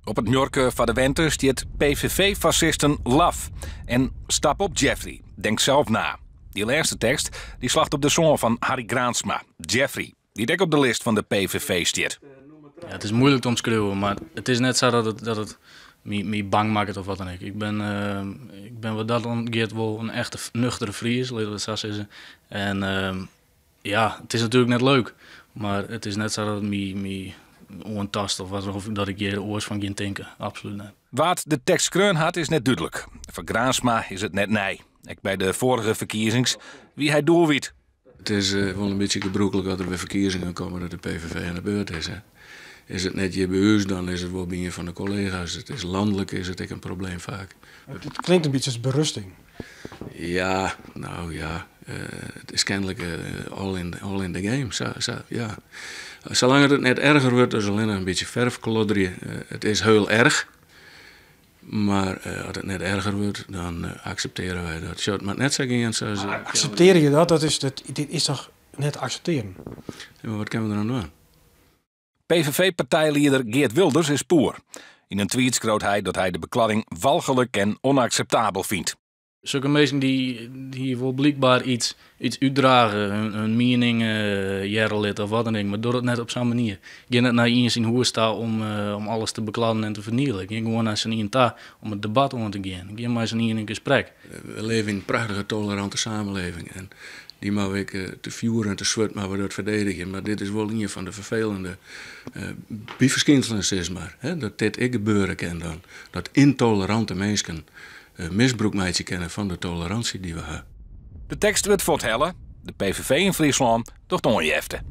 Op it muorke foar de wente stiet PVV-fascisten laf en stap op Jeffrey, denk zelf na. Dy lêste tekst dy slacht op de soan fan Harry Graansma, Jeffrey, dy't ek op de list fan de PVV stiet. Ja, it is muoilik te omskriuwen, mar it is net sa dat it, dat it my, my bang makket of wat dan ek. Ik bin, ik bin wat dat oangiet wol in echte nuchtere Fries, litte we it sa sizze. En ja, it is natuerlik net leuk, mar it is net sa dat it my, my oantaast of wat, of dat ik hjir oars fan gean tinken. Absolút net. Wa't de tekst skreaun hat is net dúdlik. Foar Graansma is it net nij. Ek by de foarige ferkiezings wie hy doelwyt. It is wol in bytsje gebrûklik as der wer ferkiezingen komme dat de PVV oan de beurt is. Hè. Is it net hjir by ús, dan is it wol by ien fan de kollega's. It is lanlik is it ek in probleem faak. It klinkt in bytsje as berusting. Ja, no ja, it is kenlik all in, all in the game. Sa, sa, ja. Salang't it net erger wurdt, as allinnich in bytsje ferf klodderje. It is hiel erch. Mar as it net erger wurdt, dan akseptearje wy dat. Sjoch, it moat net sa gean sa as. Akseptearje je dat? Dat is, dat, dit is toch net te akseptearjen? Ja, mar wat kinne we deroan dwaan? PVV-partijlieder Geert Wilders is poer. Yn in tweet skriuwt hy dat hy de bekladding walchlik en ûnakseptabel fynt. Sokke minsken dy, dy wol blykber iets, iets útdrage, hun, hun miening hearre litte of wat dan ek, mar doch dat net op sa'n manier. Gean net nei ien syn hûs ta om, om alles te bekladden en te fernielen. Gean gewoan nei sa'n ien ta om it debat oan te gean. Gean mei sa'n ien yn gesprek. We leve yn in prachtige tolerante samenleving en dy moatte we ek te fjoer en te swurd moatte we dat ferdedigje. Mar dit is wol ien fan de ferfelende byferskynselen, sis mar. Hè, dat dit ek gebeure kin dan. Dat yntolerante minsken misbrûk meitsje kinne fan de tolerânsje dy't we ha. De tekst wurdt fuorthelle. De PVV yn Fryslân docht oanjefte.